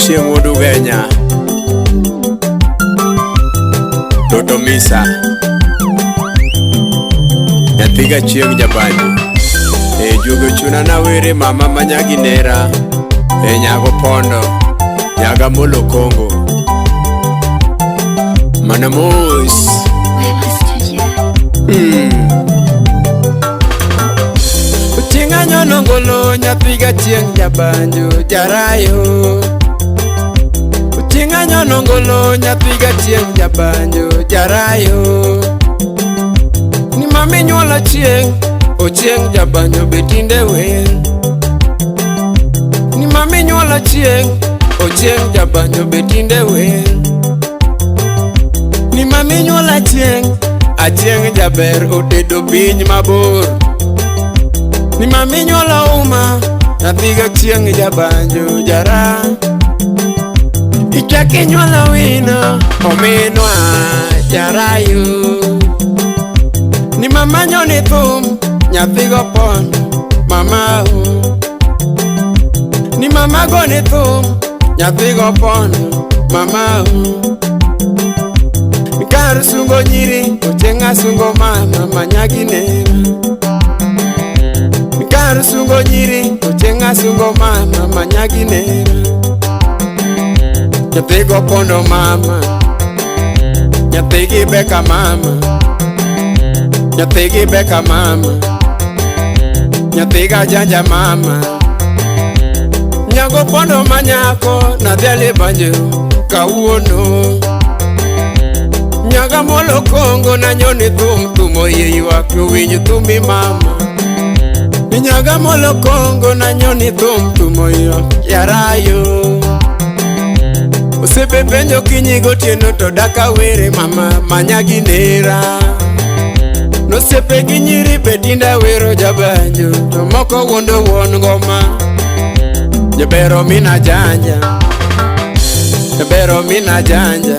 Chieng' wuod Ugenya. Toto Misa. Nyathiga chieng' jabanjo. E juogo chuna na were mama manyagi nera. E nyago pondo. Nyaga molo Kongo. Mana mos. Wema Studio. Chieng' anyono ngolo nyathiga chieng' jabanjo jarayo. Chieng' anyono ngolo nyathiga chieng' jabanjo jarayo. Ni mami nyuola chieng', ochieng' jabanjo be tinde wer. Ni mami nyuola chieng', ochieng' jabanjo be tinde wer. Ni mami nyuola chieng', achieng' jaber otedo piny mabor. Ni mami nyuola uma, nyathiga chieng' jabanjo jara. Ichak inyuola wino, ominwa jarayo. Ni mama nyoni thum, nyathigo pondo, mama o. Ni mama goni thum, nyathigo pondo, mama o. Kar sungo nyiri, ochieng' asungo mama manyagi nera. Kar sungo nyiri, ochieng' asungo mama manyagi nera. Nyathigo pondo mama, nyathigi beka mama, nyathigi beka mama, nyathiga janja mama. Nyago pondo manyako, nadhiali banjo kawuono. Nyaga molo Kongo nanyoni thum thum oyie ywak winj thumi mama. Nyaga molo Kongo nanyoni thum thum oyie yarayo. Osiepe penjo kinyi gotieno to daka were mama manyagi nera. Nosiepe gi nyiri be tinda wero jabanjo to moko wuondo wuon ngoma. Jabero mina janja, jabero mina janja,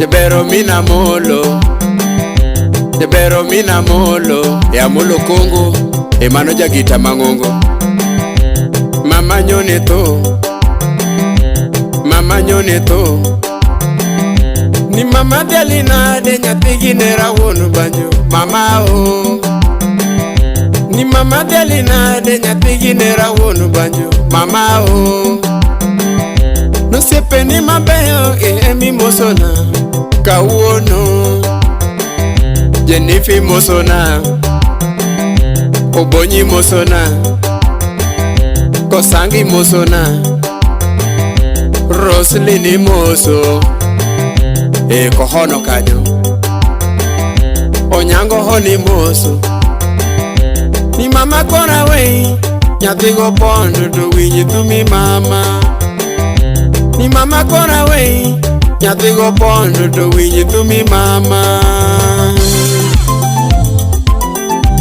jabero mina molo, jabero mina molo. E amolo Kongo, e mano jagita mang'ongo. Mama nyoni thum, mama nyoni thum. Ni mama dhiali nade nyathigi nera wuon banjo mama o. Ni mama dhiali nade nyathigi nera wuon banjo mama o. Nosiepe ni mabeyo e emimosona kawuono. Jenifi mosona, Obonyi mosona, Kosangi mosona, Roslyn imoso. E kohono kanyo, Onyango honi moso. Ni mama kora wei, nyathigo pondo to winj thumi mama. Ni mama kora wei, nyathigo pondo to winj thumi mama.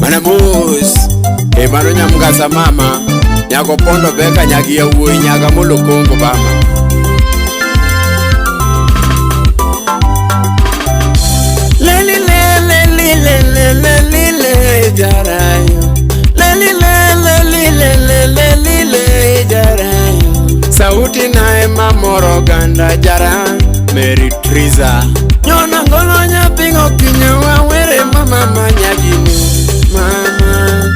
Mana mos, e mano nyamgasa mama, nyago pondo beka nyagi yawuoyi nyaga molo Kongo bama. Leli le leli le le leli le jarayo. Leli le leli le le leli le jarayo. Sauti nae mamoro ganda jara Mary Triza. Nyona ngolo nyathigo kinyo wawere mama manyagini mama.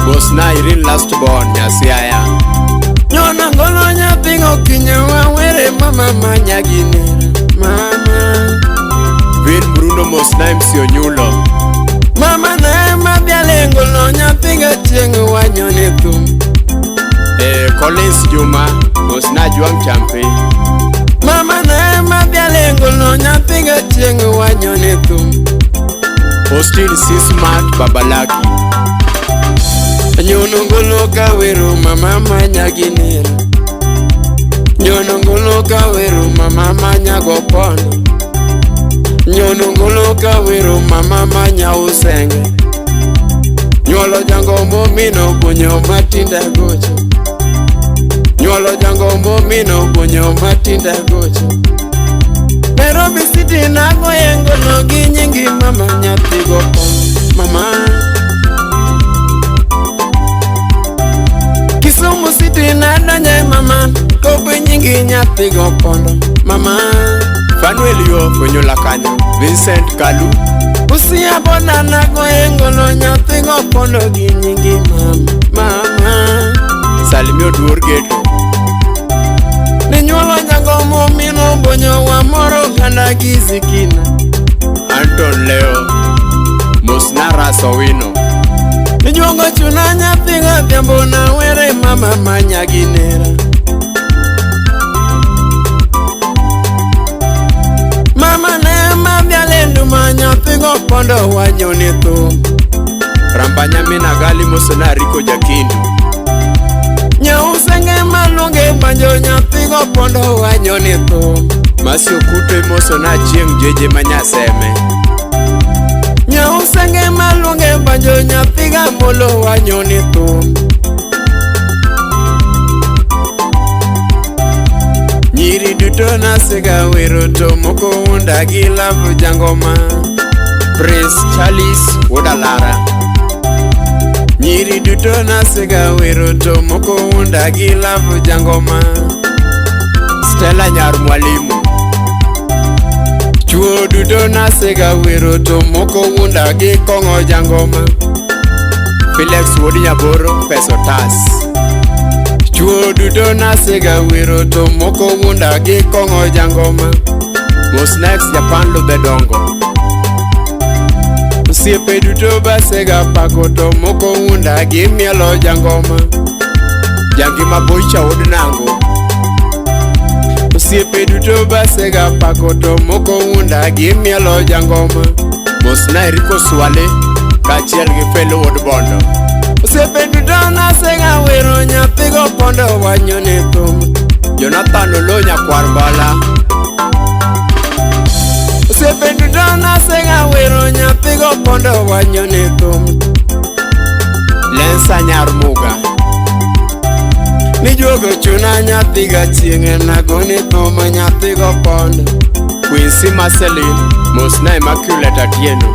Bosna Irene last born nyasiaya. Nyona ngolo nyathigo kinyo wawere mama manyagini mama. Vin Bruno Mosna MC Onyulo. Mama nae madhiale ngolo nyathiga chieng' wanyone thum. E Collins Juma Mosna Juang Champe. Mama nae madhiale ngolo nyathiga chieng' wanyone thum. Austin C Smart Babalaki. Nyono ngolo kawero mama manyagi nera. Nyono ngolo kawero mama manyago pondo. Nyono ngolo kawero mama manya usenge. Nyuolo jangombo mino bunyo matinda gocho. Nyuolo jangombo mino bunyo matinda gocho. Nairobi City nagoye ngolo gi nyingi mama nyathigo pondo mama. Kisumu City nadonje mama, kopo nyingi nyathi go pondo mama. Fanuel yo Fwenyola kanyo. Vincent Kalu. Usia bonana goengolo nyathi go pondo gi nyingi mama mama. Salimio duor geto. Ninyuolo nyangomo mino bonyo wa moro ganda gi zikina. Anton Leo. Mosna Rasowino. Nijuongo chuna nyathi godhiambo na were mama manya gi nera. Mama ne madhialendu ma nyathi go pondo wanyo ne thum. Rambanya minagali mosna Riko Jakindu. Nyausenge maluonge banjo nyathi go pondo wanyo ne thum. Masio Kuto mosona chieng' jeje manyaseme. Nyausenge maluonge banjo nyathi gamolo wanyo ne thum. Nyiri duto nasega wero to moko wunda gi love jangoma. Prince Charles Wodalara. Nyiri duto nasega wero to moko wunda gi love jangoma. Stella Nyar Mwalimu. Chuo duto nasega wero to moko wunda gi kong'o jangoma. Felix Wuod Nyaboro peso tas. Chuo duto nasega wero to moko wunda gi kong'o jangoma. Mosnex Japan ludhe dongo. Osiepe duto basega pako to moko wunda gi mielo jangoma. Jangima boicha wuod nango. Osiepe duto basega pako to moko wunda gi mielo jangoma. Mosna Eriko Swale kaachiel gi Felo wuod Bondo. Osiepe duto nasega wero nyathi go pondo wanyo ne thum. Jonathan Oloo nyakwar Mbala. Osiepe duto nasega wero nyathi go pondo wanyo ne thum. Lensa Nyar Muga. Nijuogo chuna nyathi ga chieng' nagone thum nyathi go pondo. Quincy Marceline mosna Immaculate Atieno.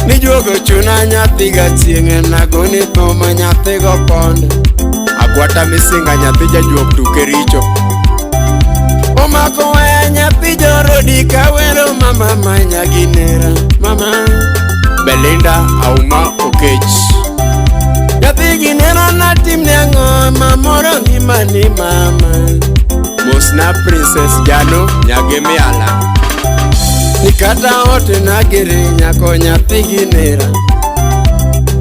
Nijuogo chuna nyathi ga chieng' nagone thum nyathi go pondo. Agwata Misinga nyathi jajuok tuke richo. Omako waya nyathi jorodi kawero mama manya gi nera mama. Belinda Auma Okech. Nyathi gi nera natimne ang'o mamoro ngimani mama. Mosna Princess Jano Nyagemiala. Nikata ote nagere nyako nyathi gi nera.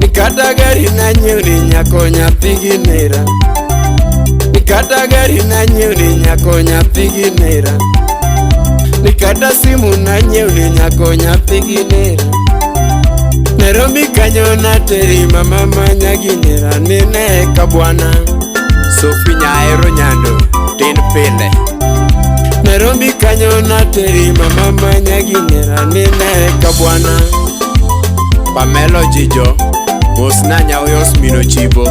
Nikata gari nanyiew nyako nyathi gi nera. Nikata gari nanyiew nyako nyathi gi nera. Nikata simu nanyiew nyako nyathi gi nera. Nairobi kanyo nateri mama manya gi nera nene ka bwana. Sophie Nyaero Nyando tin pile. Nairobi kanyo nateri mama manya gi nera nene ka bwana. Pamelo Jijo mosna Nyaoyos Mino Chibo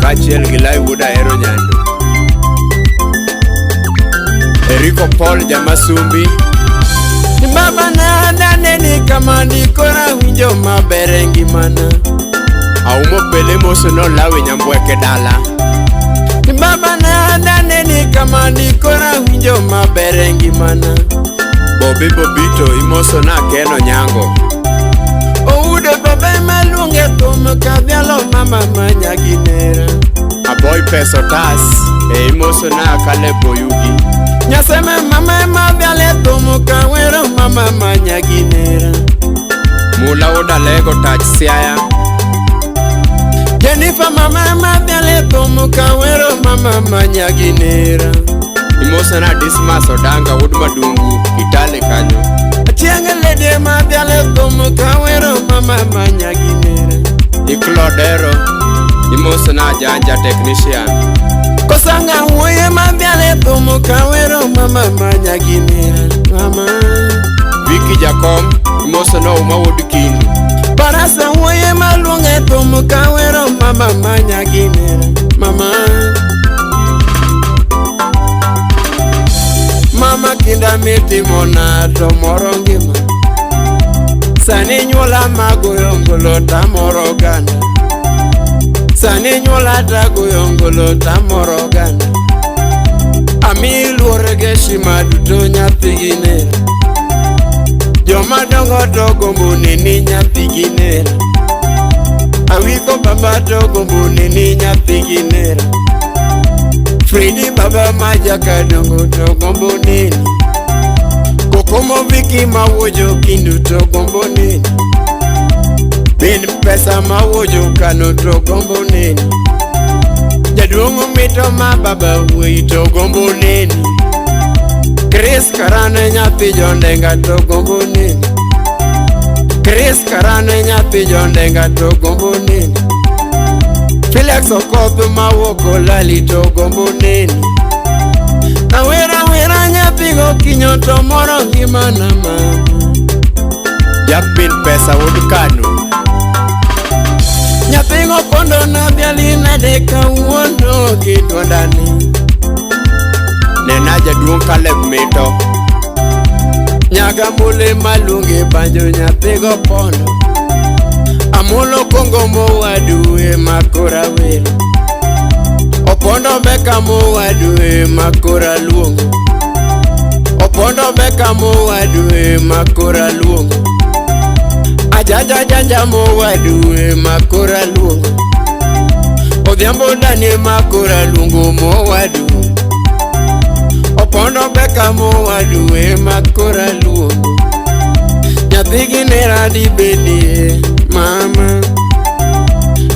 kaachiel gi Lai wuod Ahero Nyando. Eriko Paul Jamasumbi. Baba na daneni kama dikora winjo maber e ngimana. Aumo Pele mosono Lawi Nyambweke dala. Baba na daneni kama dikora winjo maber e ngimana. Bobi Bobito imosona Keno Nyango. Oude babe maluonge thum kadhialo mama manya gi nera. Aboy peso tas e imosona Caleb Oyugi. Nyaseme mama madhiale thum kawero mama manya gi nera. Mula wuod Alego tach Siaya. Jennifer mama madhiale thum kawero mama manya gi nera. Imosona Dismas Odanga wuod Madungu Kitale kanyo. Achieng' lede madhiale thum kawero mama manya gi nera. Iklodero imosona Janja technician. Kosanga wuoye madhiale thum kawero mama manya gi nera mama. Vicky Jakom imosona Uma wuod Kindu. Barasa wuoye maluonge thum kawero mama manya gi nera mama. Mama kinda mitimona to moro ngima. Sani nyuola magoyo ngolo tamoro oganda. Sani nyuola tagoyo ngolo tamoro oganda. Ami luor gi heshima duto nyathigi nera. Joma dongo to gombo neni nyathigi nera. Awiko baba to gombo neni nyathigi nera. Fredi baba ma jakadongo to gombo neni. Kokomo Viki mawuojo kindu to gombo neni. Bin pesa mawuojo kano to gombo neni. Jaduong' mito ma baba wuoyi to gombo neni. Chris Karane nyathi jondenga to gombo neni. Chris Karane nyathi jondenga to gombo neni. Felix Okoth mawuok Olali to gombo neni. Awera wera nyathi gokinyo to moro ngimana mama. Jack Bin Pesa wuod Kano. Nyathi gopondo na dhiali nade kawuono gi dwondani. Nena jaduong' Caleb Mito. Nyaga mule maluonge banjo nyathi gopondo. Amolo Kongo mowadu ema kora wero. Opondo beka mowadu ema kora luongo. Opondo beka mowadu ema kora luongo. Ajaja janja mowadu ema kora luongo. Odhiambo dani ema kora luongo mowadu. Opondo beka mowadu ema kora luongo. Nyathigi nera dibedie mama.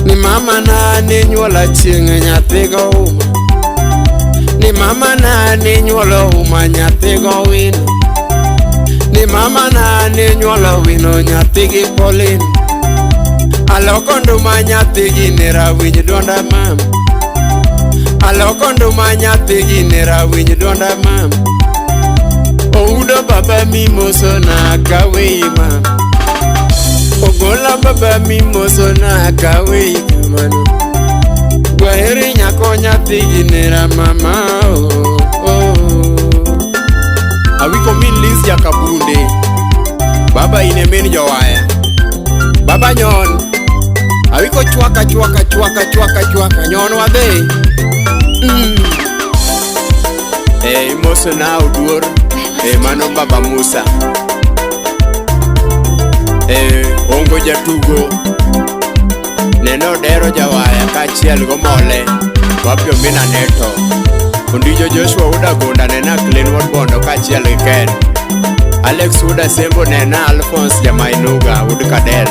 Ni mama na ne nyuola chieng' nyathi go uma. Ni mama na ne nyuolo uma nyathi go wino. Ni mama na ne nyuolo wino nyathi gi Pauline. Aloko nduma nyathi gi nera winj duonda mama. Aloko nduma nyathi gi nera winj duonda mama. Oudo baba mimoso na kaweyi mama. Ogola baba mimoso na kaweyi kamano. Gwaheri nyako nyathi gi nera mama oh, oh. Awiko min Liz Jakabunde. Baba in e min jowaya. Baba nyon. Awiko chwaka chwaka chwaka chwaka chwaka. Nyon wadhi. Imoso na oduor. Mano baba Musa. Ongo jatugo. Neno dero jawaya kaachiel gomole. Wapio mina neto. Ondijo Joshua Uda Gonda nena Clinwood Bondo kaachiel gi Ken. Alex Uda Sembo nena Alphonse Jamainuga Ud Kadel.